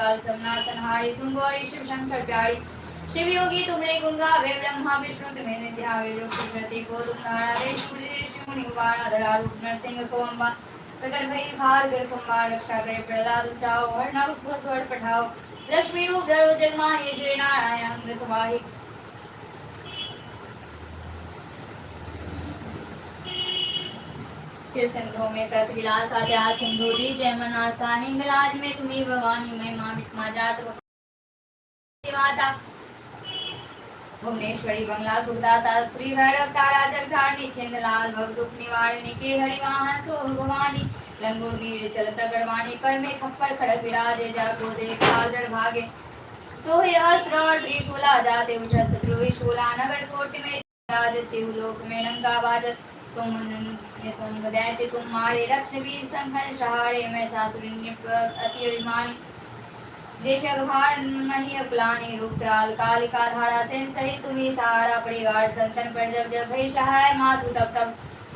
काल सब नासन हारी, तुम गौरी शिव शंकर प्यारी। शिव योगी तुमरे गुण गावे, ब्रह्मा विष्णु तुम्हें निध्यावे। रुक्ष को तुम धारा, देश ऋषि मुनि उबारा। धरा रूप नरसिंह को अम्बा, प्रकट भई भार गर कुंभार। रक्षा करे प्रहलाद उचाओ, हर नव स्वर पठाओ। लक्ष्मी रूप धरो जग माहि, श्री नारायण अंग समाहि। फिर सिंधु में कृत विलासा, त्या सिंधु दी जय मनासा। हिंगलाज में तुम्ही भवानी, महिमा विस्मा जात माता। भुवनेश्वरी बंगला सुखदाता, श्री भैरव तारा जगधारणी। छिंद लाल भव दुख निवारिणी, के हरि वाहन सो भवानी। लंगूर नीर चलत गरवाणी, कर में खप्पर खड़ग विराजे। जागो देख काल भागे, सोहे अस्त्र और त्रिशूला। जाते उठत शत्रु विशूला, नगर कोट में राज तिहु लोक में लंका बाजत। सोमन निसुंग दैत्य तुम मारे, रक्त बीज संघर सहारे। मैं शास्त्री अति अभिमानी, जे अघभार नहीं अकुलानी। रूप कराल कालिका धारा, सेन सही तुम्ही सहारा। परिवार संतन पर जब जब भई सहाय, मातु तब तब